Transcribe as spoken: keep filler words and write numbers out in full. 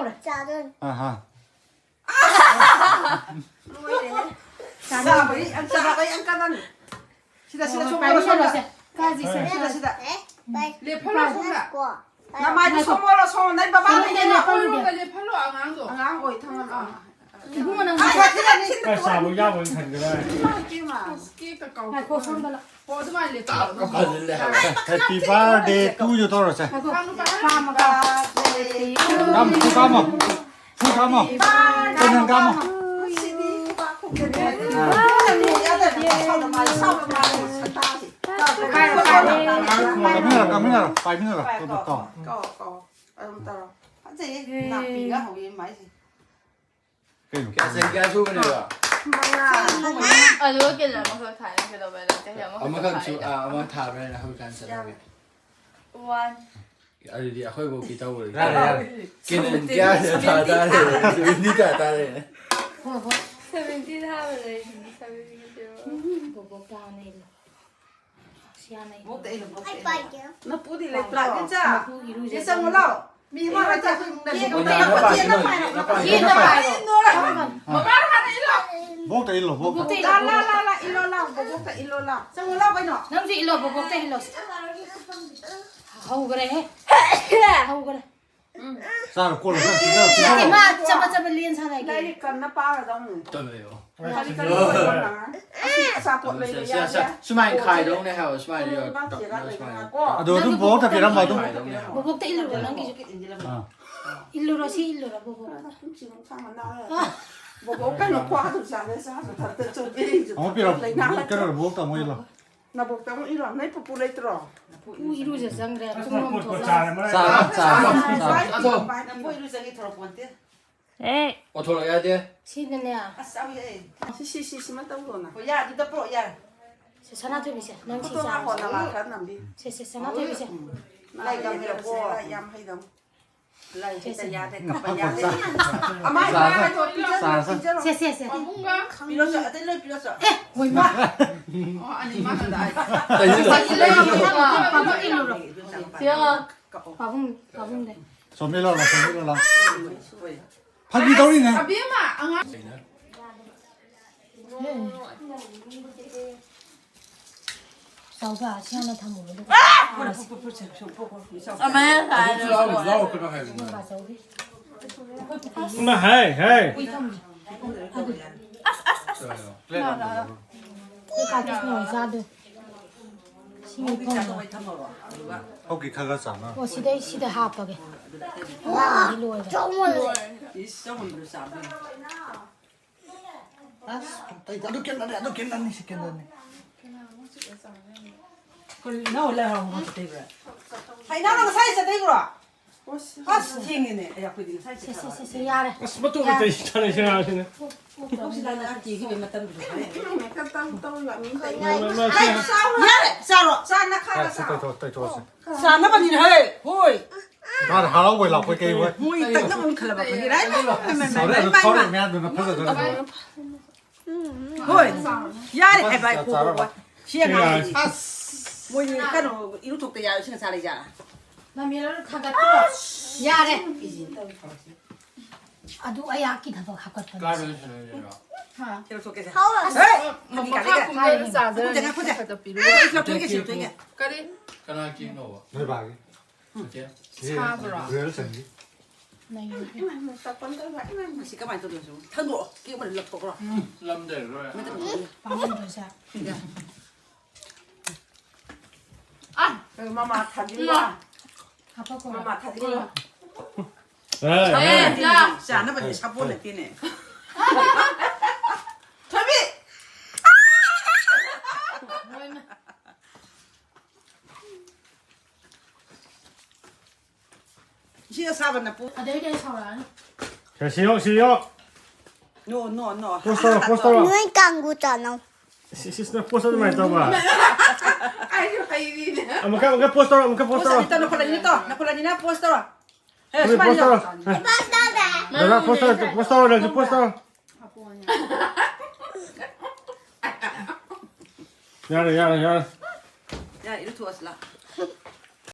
ꯆꯥꯗꯣꯏꯅꯤ꯫ ꯑꯍꯥ꯫ ꯂꯣꯏꯔꯦꯍꯦ꯫ ꯆꯥꯕꯒꯤ, ꯌꯥꯝ ꯆꯥꯕꯒꯤ ꯌꯥꯝ ꯀꯟꯅꯅꯤ꯫ ꯁꯤꯗ, ꯁꯤꯗ, ꯁꯣꯝ ꯄꯥꯏꯃꯤꯟꯅꯔꯣ, ꯁꯣꯝꯗ꯫ ꯁꯦ꯫ ꯀꯥꯁꯤ, ꯁꯦ꯫ ꯁꯤꯗ, ꯁꯤꯗ꯫ ꯑꯦ, ꯄꯥꯏ꯫ ꯂꯦꯞꯍꯜꯂꯣ ꯁꯣꯝꯗ꯫ ꯀꯣ꯫ ꯅꯃꯥꯏꯗꯣ ꯉꯥꯏꯈꯣ꯫ ꯁꯣꯝ ꯑꯣꯜꯂꯣ, ꯁꯣꯝ꯫ ꯅꯪ ꯕꯕꯥ ꯁꯣꯝꯗ ꯂꯩꯌꯦ꯫ ꯂꯦꯞꯍꯜꯂꯣ꯫ ꯁꯣꯝꯗ ꯂꯦꯞꯍꯜꯂꯣ ꯑꯉꯥꯡꯗꯣ꯫ ꯑꯉꯥꯡ ꯑꯣꯏ ꯊꯝꯃꯝꯃꯣ꯫ ꯏꯕꯨꯡꯉꯣ ꯅꯪ ꯑꯥ, ꯁꯤꯗ, ꯁꯤꯗ, ꯁꯤꯗ꯫ ꯈꯔ ꯆꯥꯕ ꯌꯥꯕ ꯑꯣꯏꯅ ꯈꯟꯒꯗ꯭ꯔꯥ? ꯏꯃꯥ, ꯏꯃꯥ꯫ ꯑꯁ, ꯀꯦꯛꯇ ꯀꯥꯎꯊꯣꯛꯈ꯭ꯔꯦ꯫ ꯉꯥꯏꯈꯣ, ꯁꯣꯝꯗ ꯂꯥꯛ꯫ ꯍꯣ, ꯑꯗꯨꯃꯥꯏꯅ ꯂꯦꯞꯄꯣ꯫ ꯀꯥꯞꯄ ꯐꯖꯅ ꯂꯩꯍꯧꯔꯦ꯫ Happy birthday to you ꯇꯧꯔꯁꯦ꯫ ꯉꯥꯏꯈꯣ꯫ ꯀꯥꯝꯃꯒ꯫ ꯀꯥꯝꯃꯣ, ꯀꯥꯝꯃꯣ꯫ ꯐꯨ ꯀꯥꯝꯃꯣ꯫ ꯀꯩꯅꯣ ꯀꯥꯝꯃꯣ꯫ ꯁꯤꯗꯤ ꯈꯨꯕꯥꯛ ꯈꯨꯕꯥꯛ꯫ ꯑꯥ꯫ ꯁꯥꯎꯔ ꯃꯥꯜꯂꯦ, ꯁꯥꯎꯔ ꯃꯥꯜꯂꯦ, ꯁꯛꯇꯥꯁꯦ꯫ ꯄꯥꯏꯔꯣ, ꯄꯥꯏꯔꯣ꯫ ꯀꯥꯝꯃꯤꯟꯅꯔꯣ, ꯀꯥꯝꯃꯤꯟꯅꯔꯣ, ꯄꯥꯏꯃꯤꯟꯅꯔꯣ꯫ ꯄꯥꯏ, ꯀꯣ, ꯀꯣ꯫ ꯀꯣ, ꯀꯣ꯫ ꯑꯗꯨꯝ ꯇꯧꯔꯣ꯫ ꯐꯖꯩꯌꯦ꯫ ꯎꯝ꯫ ꯅꯥꯄꯤꯒ ꯍꯧꯋꯤ ꯃꯥꯏꯁꯦ꯫ ꯀꯩꯅꯣ? ꯀꯌꯥ ꯆꯍꯤ ꯀꯌꯥ ꯁꯨꯕꯅꯦꯕ? ꯃꯉꯥ꯫ ꯑꯗꯨꯒ ꯀꯦꯟꯗꯜ ꯑꯃꯈꯛ ꯊꯥꯏꯅ ꯀꯩꯗꯧꯕ ꯍꯥꯏꯗ ꯆꯍꯤ ꯑꯃꯈꯛ ꯑꯃꯈꯛꯁꯨ, ꯊꯥꯏꯗ꯫ ꯑꯥ, ꯑꯃ ꯊꯥꯕ꯭ꯔꯥ ꯍꯥꯏꯅ ꯍꯧꯖꯤꯛꯀꯥꯟ ꯆꯠꯅꯕꯤ꯫ One꯫ ꯑꯗꯨꯗꯤ ꯑꯩꯈꯣꯏꯐꯧꯀꯤ ꯇꯧꯔꯣꯏ꯫ ꯌꯥꯔꯦ, ꯌꯥꯔꯦ꯫ ꯀꯦꯟꯗꯜ ꯀꯌꯥ ꯊꯥ ꯇꯥꯔꯦ? Seventy ꯊꯥ ꯇꯥꯔꯦ꯫ ꯍꯣꯏ, ꯍꯣꯏ꯫ Seventy ꯊꯥꯕ ꯂꯩ, seventy꯫ ꯕꯣꯕꯣꯛ ꯇꯥꯅ ꯏꯜꯂꯣ꯫ ꯁꯤ ꯍꯥꯟꯅ ꯏꯜꯂꯣ꯫ ꯕꯣꯛꯇ ꯏꯜꯂꯣ, ꯕꯣꯛꯇ ꯑꯩ ꯏꯜꯂꯣ꯫ ꯄꯥꯏꯒꯦ꯫ ꯅꯄꯨꯗꯤ ꯂꯩꯇ꯭ꯔꯣ? ꯄꯥꯏꯒꯦ, ꯆꯥ꯫ ꯅꯄꯨꯒꯤ ꯏꯔꯨꯖ ꯌꯦ ꯆꯪꯉꯨ ꯂꯥꯎ꯫ ꯃꯤ ꯑꯃ ꯂꯩꯇꯦ, ꯑꯩꯈꯣꯏ ꯏꯃꯨꯡꯗ ꯂꯩꯇꯦ꯫ ꯅꯄꯥ ꯏꯜꯂꯣ, ꯅꯄꯥ ꯏꯜꯂꯣ꯫ ꯌꯦꯟꯗ ꯄꯥꯏꯔꯣ꯫ ꯕꯣꯛꯇ ꯏꯜꯂꯣ, ꯕꯣꯛꯇ꯫ ꯕꯣꯛꯇ ꯏꯜꯂꯣ, ꯂꯥ, ꯂꯥ, ꯂꯥ, ꯂꯥ, ꯏꯜꯂꯣ, ꯂꯥ, ꯕꯣꯛꯇ ꯏꯜꯂꯣ, ꯂꯥ꯫ ꯆꯪꯉꯨ ꯂꯥꯎ ꯀꯩꯅꯣ꯫ ꯅꯪꯁꯨ ꯏꯜꯂꯣ, ꯕꯣꯛꯇ ꯏꯜꯂꯣ꯫ ꯍꯧꯈ꯭ꯔꯦꯍꯦ꯫ ꯍꯧꯈ꯭ꯔꯦ꯫ ꯆꯥꯔꯣ, ꯀꯣꯜꯂꯣ, ꯆꯥꯔꯣ, ꯆꯥꯔꯣ, ꯆꯥꯔꯣ꯫ ꯏꯃꯥ, ꯆꯄ ꯆꯄ ꯂꯦꯟ ꯁꯥꯟꯅꯒꯦ꯫ ꯂꯥꯏꯔꯤꯛ ꯀꯟꯅ ꯄꯥꯒꯗꯧꯅꯤ꯫ ꯇꯧꯕꯤꯌꯣ꯫ ꯀꯔꯤ ꯀꯔꯤ ꯑꯣꯏꯕ ꯉꯥ? ꯑꯁꯤ ꯑꯆꯥꯄꯣꯠ ꯂꯩꯕ ꯁꯦ, ꯁꯦ, ꯁꯦ꯫ ꯌꯥꯗꯦ꯫ ꯁꯨꯃꯥꯏꯅ ꯈꯥꯏꯗꯧꯅꯦ ꯍꯥꯏꯕ, ꯁꯨꯃꯥꯏꯅ ꯌꯣ-, ꯎꯝ, ꯕꯥꯁꯀꯦꯠ ꯂꯩꯕ ꯉꯥ ꯀꯣ꯫ ꯑꯗꯣ ꯑꯗꯨꯝ ꯅꯪꯒꯤ ꯕꯣꯛꯇ ꯄꯤꯔꯝꯃꯣ, ꯑꯗꯨꯝ꯫ ꯈꯥꯏꯗꯧꯅꯦ ꯍꯥꯏꯕ꯫ ꯕꯣꯕꯣꯛꯇ ꯏꯜꯂꯨꯔꯣ, ꯅꯪꯒꯤꯁꯨ꯫ ꯑꯥ꯫ ꯏꯜꯂꯨꯔꯣ, ꯁꯤ ꯏꯜꯂꯨꯔꯣ, ꯕꯣꯕꯣꯛ꯫ ꯅꯪ ꯁꯤ ꯅꯨꯡꯁꯥ ꯃꯅꯥ ꯂꯩꯔꯦ꯫ ꯑꯥ꯫ ꯕꯣꯕꯣꯛ ꯀꯩꯅꯣ ꯈ꯭ꯋꯥꯡꯗꯨ ꯆꯥꯗꯦ, ꯆꯥꯁꯨ ꯊꯛꯇꯦ, ꯆꯨꯝꯃꯤ, ꯆꯨꯝꯃꯤ꯫ ꯑꯃꯨꯛ ꯄꯤꯔꯣ, ꯂꯩꯅꯥ ꯅꯠꯇ꯭ꯔꯣ? ꯀꯩꯅꯣ, ꯕꯣꯕꯣꯛꯇ ꯑꯃꯨꯛ ꯏꯜꯂꯣ꯫ ꯅꯕꯣꯛꯇ ꯑꯃꯨꯛ ꯏꯔꯣ, ꯅꯣꯏ ꯄꯨꯄꯨ ꯂꯩꯇ꯭ꯔꯣ? ꯄꯨ ꯏꯔꯨꯖ ꯆꯪꯈ꯭ꯔꯦ, ꯄꯨꯡ ꯑꯃ ꯊꯣꯛꯂꯛꯑꯦ꯫ ꯆꯥꯔꯣ, ꯆꯥꯔꯣ, ꯆꯥꯔꯣ꯫ ꯅꯕꯣꯛ ꯏꯔꯨꯖꯒꯦ ꯊꯣꯔꯛꯄꯣꯟꯇꯦ꯫ ꯑꯦ꯫ ꯑꯣꯊꯣꯔꯛ ꯌꯥꯗꯦ꯫ ꯁꯤꯗꯅꯦ꯫ ꯑꯁ, ꯆꯥꯎ ꯌꯥꯏ꯫ ꯁꯤ, ꯁꯤ, ꯁꯤ, ꯁꯤꯃ ꯇꯧꯔꯣꯅ꯫ ꯍꯣꯏ, ꯌꯥ, ꯑꯗꯨꯗ ꯄꯨꯔꯛꯑꯣ, ꯌꯥꯔꯦ꯫ ꯁꯦ, ꯁꯅꯥꯊꯣꯏꯕꯤꯁꯦ, ꯅꯪ ꯁꯤ ꯐꯣꯇꯣ ꯆꯥꯔꯣ꯫ ꯀꯥꯞꯄꯣ, ꯅꯃꯥ ꯈꯔ ꯅꯝꯕꯤ꯫ ꯁꯦ, ꯁꯦ, ꯁꯅꯥꯊꯣꯏꯕꯤꯁꯦ꯫ ꯎꯝ꯫ ꯂꯥꯏ ꯌꯥꯝ ꯍꯩꯔꯕꯣ? ꯂꯥꯏ ꯌꯥꯝ ꯍꯩꯗꯧ꯫ ꯂꯥꯏ ꯁꯦ, ꯍꯦꯛꯇ ꯁꯦ꯫ ꯌꯥꯗꯦ, ꯀꯞꯄ ꯌꯥꯗꯦ꯫ ꯑꯃꯥꯏ ꯆꯥꯔꯣ, ꯄꯥꯏꯔꯒ ꯄꯤꯖꯔꯣ, ꯆꯥꯔꯣ, ꯆꯥꯔꯣ꯫ ꯄꯤꯖꯔꯣ꯫ ꯁꯦ, ꯁꯦ, ꯁꯦ꯫ ꯄꯥꯕꯨꯡꯒ꯫ ꯄꯤꯔꯣ, ꯆꯣ, ꯑꯇꯩ ꯂꯣꯏ ꯄꯤꯔꯣ, ꯆꯣ꯫ ꯑꯦ, ꯍꯣꯏ, ꯃꯥ꯫ ꯑꯣ, ꯑꯅꯤ ꯃꯥꯟꯅꯗ ꯍꯥꯏ꯫ ꯇꯩꯁꯤꯜꯂꯣ, ꯇꯩꯁꯤꯜꯂꯣ꯫ ꯄꯥꯕꯨꯡ ꯏꯜꯂꯨꯔꯣ꯫ ꯁꯤ ꯌꯦꯡꯉꯣ꯫ ꯄꯥꯕꯨꯡ, ꯄꯥꯕꯨꯡꯗ꯫ ꯆꯣꯃꯦ ꯂꯥꯎ, ꯆꯣꯃꯦ ꯂꯥꯎ꯫ ꯐꯥꯒꯤ ꯇꯧꯔꯤꯅꯦ꯫ ꯑꯕꯦꯝꯃ, ꯑꯉꯥꯡ꯫ ꯆꯥꯎꯕ, ꯑꯁꯤ ꯍꯥꯟꯅ ꯊꯝꯃꯨꯔꯣ, ꯑꯗꯨꯒ꯫ ꯑꯃ ꯍꯦꯛ ꯍꯥꯏꯔꯣ꯫ ꯏꯃꯥ, ꯍꯥꯏ, ꯍꯥꯏ꯫ ꯑꯁ, ꯑꯁ, ꯑꯁ, ꯑꯁ꯫ ꯑꯩꯈꯣꯏ ꯀꯥ ꯀ꯭ꯔꯤꯁꯅ ꯍꯣꯏ ꯆꯥꯗꯣꯏ꯫ ꯁꯤ ꯃꯐꯝꯗ꯫ ꯍꯧꯀꯤ ꯈꯔ ꯈꯔ ꯆꯥꯅ꯫ ꯑꯣ, ꯁꯤꯗꯩ ꯁꯤꯗ ꯍꯥꯞꯄꯒꯦ꯫ ꯑꯉꯥꯡꯗꯤ ꯂꯣꯏꯔꯦ꯫ ꯑꯁ, ꯑꯗꯨ ꯀꯦꯟꯗꯜꯅꯤ, ꯑꯗꯨ ꯀꯦꯟꯗꯜꯅꯤ, ꯁꯤ ꯀꯦꯟꯗꯜꯅꯤ꯫ ꯀꯔꯤ ꯏꯅꯥꯎ ꯂꯥꯏ ꯍꯔꯥꯎꯕ ꯆꯠꯇꯣꯏꯕ꯭ꯔꯥ? ꯍꯩ, ꯏꯅꯥꯎꯅ ꯉꯁꯥꯏ ꯆꯠꯇꯣꯏꯕ꯭ꯔꯣ? ꯑꯁ, ꯊꯦꯡꯉꯤꯅꯦ꯫ ꯑꯦ, ꯑꯩꯈꯣꯏꯗꯤ ꯉꯁꯥꯏ ꯁꯦ, ꯁꯦ, ꯁꯦ, ꯁꯦ, ꯌꯥꯔꯦ꯫ ꯑꯁ, ꯃꯇꯨꯡ ꯌꯥꯔꯦ꯫ ꯑꯇꯩ ꯁꯥꯟꯅꯁꯦ ꯍꯥꯏꯔꯁꯤꯅꯦ꯫ ꯍꯧꯖꯤꯛ ꯂꯥꯟꯅ ꯀꯦꯈꯤꯕ ꯃꯇꯝꯗꯨꯗ ꯍꯣꯔꯦꯟ꯫ ꯃꯦꯀꯞ ꯇꯧ ꯇꯧ ꯂꯥꯛꯃꯤ ꯀꯩꯅꯣ꯫ ꯃꯥ, ꯃꯥ, ꯃꯥ, ꯁꯤ ꯌꯥꯔꯦ, ꯆꯥꯔꯣ꯫ ꯆꯥ ꯅꯛꯈꯥꯏꯔ ꯁꯤ ꯆꯥꯔꯣ꯫ ꯇꯩꯊꯣꯛ-, ꯇꯩꯊꯣꯛꯑꯁꯤ꯫ ꯆꯥꯅꯕꯅꯤꯅꯦ, ꯍꯦ, ꯍꯣꯏ꯫ ꯃꯥꯅ ꯍꯔꯥꯎꯕꯣꯏ ꯂꯥꯛꯄꯣꯏ ꯀꯩ ꯑꯣꯏ꯫ ꯃꯣꯏ ꯇꯛꯅꯕ ꯑꯃꯨꯛ ꯈꯜꯂꯕ ꯈꯪꯗꯦ꯫ ꯁꯥꯎꯔꯦ, ꯑꯗꯨ ꯊꯧꯔꯛꯑꯦ ꯃꯌꯥꯝꯗꯨꯅ ꯐꯖꯗꯅ꯫ ꯍꯣꯏ꯫ ꯌꯥꯔꯦ ꯍꯥꯏꯕ ꯑꯩ ꯀꯣꯛ ꯀꯣꯛ ꯀꯣꯛ꯫ ꯁꯤ ꯑꯉꯥꯡꯁꯤ꯫ ꯑꯁ꯫ ꯃꯣꯏꯗꯤ ꯀꯩꯅꯣ ꯏꯔꯨꯊꯣꯛꯇ ꯌꯥꯔꯣꯏ, ꯁꯤ ꯉꯁꯥ ꯂꯩꯖꯥꯠꯂ? ꯃꯃꯤ ꯂꯣꯏꯅ ꯊꯥꯡꯒꯠꯄꯤꯔꯣ꯫ ꯌꯥꯔꯦ꯫ ꯑꯗꯨ ꯑꯩꯍꯥꯛꯀꯤ ꯊꯕꯛ ꯍꯥꯞꯀꯠꯄꯅꯤ꯫ ꯀꯥꯏꯗ ꯂꯣꯏꯁꯤꯟꯗꯣꯏꯅꯣ? ꯍꯥ꯫ ꯏꯔꯨꯊꯣꯛꯀꯦꯁꯦ꯫ ꯍꯥꯎ꯫ ꯑꯁ꯫ ꯍꯦ! ꯃꯈꯥ ꯀꯨꯝꯕꯗ ꯆꯥꯖꯔꯅꯤ꯫ ꯈꯨꯠ ꯆꯪꯉꯦ, ꯈꯨꯠ ꯆꯪꯉꯦ꯫ ꯈꯔ ꯈꯔ ꯄꯤꯔꯛꯑꯣ꯫ ꯑꯩ ꯂꯧꯊꯣꯛꯀꯦ, ꯁꯤ ꯂꯧꯊꯣꯛꯀꯦ꯫ ꯀꯔꯤ? ꯀꯅꯥ ꯀꯦꯛꯅꯣꯕ? ꯅꯣꯏ ꯕꯥꯒꯤ꯫ ꯁꯥꯕ꯭ꯔꯣ? ꯔꯣꯌꯦꯜ ꯁꯟꯒꯤ꯫ ꯅꯩꯔꯦ꯫ ꯏꯃꯥ, ꯏꯃꯥ, ꯆꯥꯛꯄꯟ ꯇꯧꯕ, ꯏꯃꯥ, ꯏꯃꯥ꯫ ꯁꯤ ꯀꯃꯥꯏꯅ ꯇꯧꯗꯣꯏꯅꯣ ꯁꯤꯕꯨ? ꯊꯥꯡꯗꯣꯛꯑꯣ, ꯀꯦꯛ ꯃꯅꯨꯡ ꯂꯧꯊꯣꯛꯈ꯭ꯔꯣ꯫ ꯎꯝ, ꯂꯝꯗꯩ ꯂꯣꯏꯔꯦ꯫ ꯃꯊꯛ ꯂꯧꯊꯣꯛꯑꯣ꯫ ꯄꯥꯝꯃꯨꯗ꯭ꯔꯣ ꯁꯦ? ꯁꯤꯗ꯫ ꯑꯥ, ꯃꯃꯥ ꯊꯥꯖꯤꯜꯂꯣ꯫ ꯏꯃꯥ꯫ ꯍꯥꯄꯛꯈꯣ꯫ ꯃꯃꯥ ꯊꯥꯖꯤꯜꯂꯣ꯫ ꯑꯦ꯫ ꯑꯦ, ꯆꯥꯅꯕꯗꯤ ꯁꯥꯄꯣꯟ ꯅꯠꯇꯦꯅꯦ꯫ ꯊꯣꯏꯕꯤ! ꯏꯁꯤꯡ ꯑꯁꯥꯕ ꯅꯞꯄꯨ꯫ ꯑꯗꯩꯗꯤ ꯑꯩ ꯁꯥꯎꯔꯛꯑꯅꯤ꯫ ꯁꯦ, ꯁꯤ ꯌꯣ, ꯁꯤ ꯌꯣ꯫ No, no, no. Post ꯇꯧꯔꯣ, post ꯇꯧꯔꯣ꯫ ꯅꯣꯏ ꯀꯥꯡꯕꯨ ꯆꯥꯅꯧ꯫ ꯁꯤ, ꯁꯤ, ꯁꯤꯅ post ꯑꯗꯨꯃꯥꯏꯅ ꯇꯧꯕ꯫ ꯑꯩꯁꯨ ꯍꯩꯔꯤꯅꯦ꯫ ꯑꯃꯨꯛꯀ, ꯑꯃꯨꯛꯀ post ꯇꯧꯔꯣ, ꯑꯃꯨꯛꯀ post post ꯇꯧꯔꯣ꯫ ꯑꯅꯤꯇ ꯅꯈꯨꯠ ꯑꯅꯤꯅ ꯇꯧ, ꯅꯈꯨꯠ ꯑꯅꯤꯅ post ꯇꯧꯔꯣ꯫ ꯍꯦ, ꯁꯨꯃꯥꯏꯅ post ꯇꯧꯔꯣ꯫ ꯌꯥꯎ꯫ ꯍꯦ꯫ ꯗꯗꯥ, post ꯇꯧꯔꯣ, post ꯇꯧꯔꯣ, ꯅꯪꯁꯨ post ꯇꯧꯔꯣ꯫ ꯌꯥꯔꯦ, ꯌꯥꯔꯦ, ꯌꯥꯔꯦ꯫ ꯌꯥꯔꯦ, ꯏꯔꯨꯊꯣꯛꯑꯁꯤ ꯂꯥꯛ꯫